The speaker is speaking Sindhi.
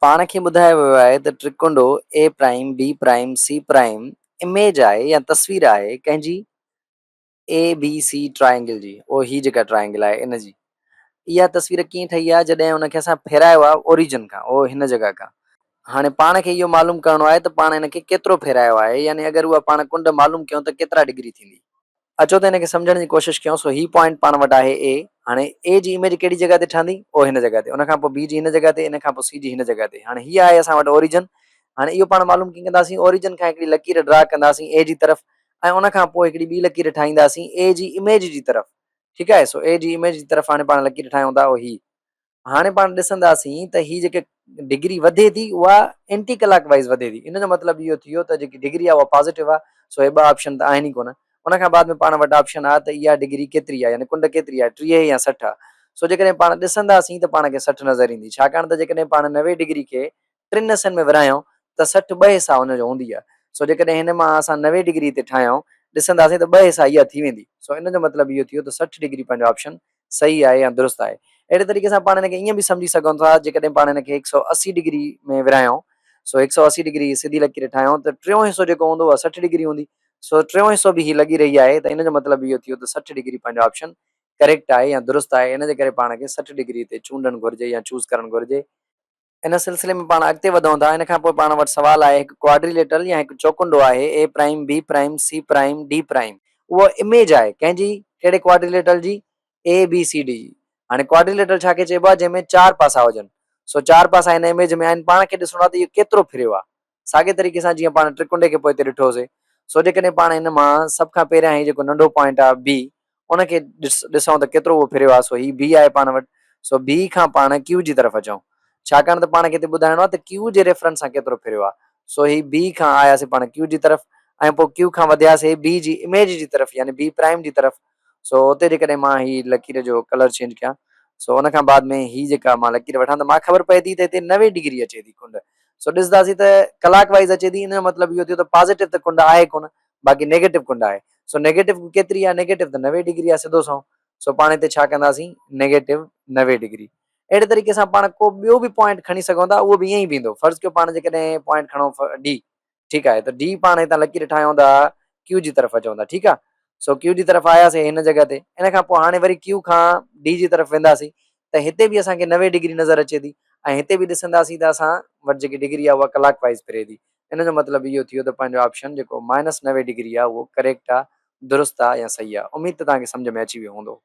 پاڻ کي ٻڌايو ويو آهي ته ٽرڪنڊو A prime B prime C prime image آهي يا تصوير آهي ڪنهن جي اي بي سي ٽرائنگل جي اهو هي جيڪا ٽرائنگل آهي ان جي اها تصوير ڪيئن ٺهي آهي جڏهن ان کي اسان ڦيرايو آهي اوريجن کان اهو هن جڳهه کان هاڻي پاڻ کي اهو معلوم ڪرڻو آهي ته پاڻ ان کي ڪيترو ڦيرايو آهي يعني اگر اها پاڻ ڪنڊ معلوم ڪيون ته ڪيترا ڊگري ٿيندي. اچو ته هن کي سمجهڻ جي ڪوشش ڪيون. سو هي پوائنٽ پاڻ وٽ آهي A. هاڻي A جي اميج ڪهڙي جڳهه تي ٺهندي؟ او هن جڳهه تي. ان کان پوء B جي هن جڳهه تي، ان کان پوء C جي هن جڳهه تي. هاڻي هي آهي اسان وٽ اوريجن. هاڻي اهو پاڻ معلوم ڪيئن ڪنداسين؟ اوريجن کان هڪڙي لڪير ڊرا ڪنداسين A جي طرف ۽ ان کان پوء هڪڙي ٻي لڪير ٺاهينداسين A جي اميج جي طرف. ٺيڪ آهي. سو A جي اميج جي طرف هاڻي پاڻ لڪير ٺاهيون ٿا او هي. هاڻي پاڻ ڏسنداسين ته هي جيڪي ڊگري وڌي ٿي اها اينٽي ڪلاڪ وائيز وڌي ٿي ان جو مطلب اهو ٿي ويو ته جيڪي ڊگري آهي اها پازيٽو آهي سو هي ٻه آپشن ته آهن ئي ڪونه ان کان بعد ۾ پاڻ وٽ آپشن آهي ته اها ڊگري ڪيتري آهي يعني ڪنڊ ڪيتري آهي 30 يا 60 آهي سو جيڪڏهن پاڻ ڏسنداسين ته پاڻ کي 60 نظر ايندي ڇاڪاڻ ته جيڪڏهن پاڻ 90 ڊگري کي ٽن حصن ۾ ورهايون ته 60 ٻه حصا ان جو هوندي آهي سو جيڪڏهن هن مان اسان 90 ڊگري تي ٺاهيون ڏسنداسين ته ٻه حصا اها ٿي ويندي سو ان جو مطلب اهو ٿي ويو ته 60 ڊگري پنهنجو آپشن صحيح آهي يا درست آهي. اهڙي طريقي سان پاڻ هن کي ائين به سمجهي سگهون ٿا جيڪڏهن پاڻ هن کي هڪ سئو 80 ڊگري ۾ ورهايون سو هڪ سئو 80 ڊگري سڌي لڪير ٺاهيون ته ٽيون حصو جيڪو هوندو اها 60 ڊگري هوندي سو ٽيون حصو به هي لڳي رهي آهي ته ان جو مطلب اهو ٿيو ته 60 ڊگري پنهنجو آپشن ڪريڪٽ آهي يا درست آهي ان جي ڪري پاڻ کي 60 ڊگري تي چونڊڻ گهرجي يا چوز ڪرڻ گهرجي. ان سلسلي ۾ پاڻ اڳتي وڌون ٿا. ان کان پوء پاڻ وٽ سوال آهي هڪ ڪواڊريليٽرل يا هڪ چوڪنڊو آهي A prime B prime C prime D prime اهو اميج آهي ڪنهن جي ڪهڙي ڪواڊريليٽرل جي اي بي سي ڊي جي هاڻي ڪواڊريليٽرل ڇا کي چئبو آهي جنهن ۾ چار پاسا هجن سو چار پاسا هن اميج ۾ آهن پاڻ کي ڏسڻو آهي ته اهو ڪيترو ڦريو آهي ساڳئي طريقي سان جيئن پاڻ ٽرڪنڊي کي پوئتي ڏٺو هوسي سو جيڪڏهن پاڻ هن مان سڀ کان پهريان هي جيڪو ننڍو پوائنٽ آهي بي ان کي ڏسون ته ڪيترو اهو ڦريو آهي سو هي بي آهي پاڻ وٽ سو بي کان پاڻ ڪيو جي طرف اچون ڇاڪاڻ ته پاڻ کي هتي ٻڌائڻو آهي ته ڪيو جي ريفرنس سان ڪيترو ڦريو آهي سو هي بي کان آياسي پاڻ ڪيو جي طرف ۽ پوء ڪيو کان وڌياسي بي جي اميج جي طرف يعني بي پرائم جي طرف سو اتي جيڪڏهن مان هي لڪير جو ڪلر چينج ڪيان سو ان کان بعد ۾ هي جيڪا مان لڪير وٺان ته مان خبر پئي ٿي ته هتي 90 ڊگري اچي ٿي ڪنڊ سو ڏسنداسين ته ڪلاڪ وائز اچي ٿي ان جو مطلب اهو ٿيو ته پازيٽو ته ڪنڊ آهي ڪونه باقي نيگيٽو ڪنڊ آهي سو نيگيٽو ڪيتري آهي نيگيٽو ته 90 ڊگري آهي سڌو سنئون سو پاڻ هتي ڇا ڪنداسين نيگيٽو 90 ڊگري اهڙي طريقي سان پاڻ ڪو ٻيو به پوائنٽ کڻي سگهون ٿا اهو به ائين ئي بيهندو فرض ڪيو پاڻ جيڪڏهن پوائنٽ کڻو ڊي ٺيڪ آهي ته ڊي پاڻ هتان لڪير ٺاهيون ٿا ڪيو جي طرف اچون ٿا ٺيڪ آهي سو ڪيو جي طرف آياسي هن جڳهه تي ان کان پوء هاڻي وري ڪيو کان ڊي جي طرف وينداسين ته هتي به اسان کي 90 ڊگري نظر اچي ٿي ۽ هتي به ڏسنداسين ته اسان وٽ جيڪي ڊگري آهي اها ڪلاڪ وائز ڦري ٿي ان جو مطلب اهو ٿيو ته پنهنجو آپشن جيڪو مائنس 90 ڊگري آهي اهو ڪريڪٽ آهي درست آهي يا صحيح آهي اميد ته توهان کي سمجهه ۾ اچي ويو هوندو.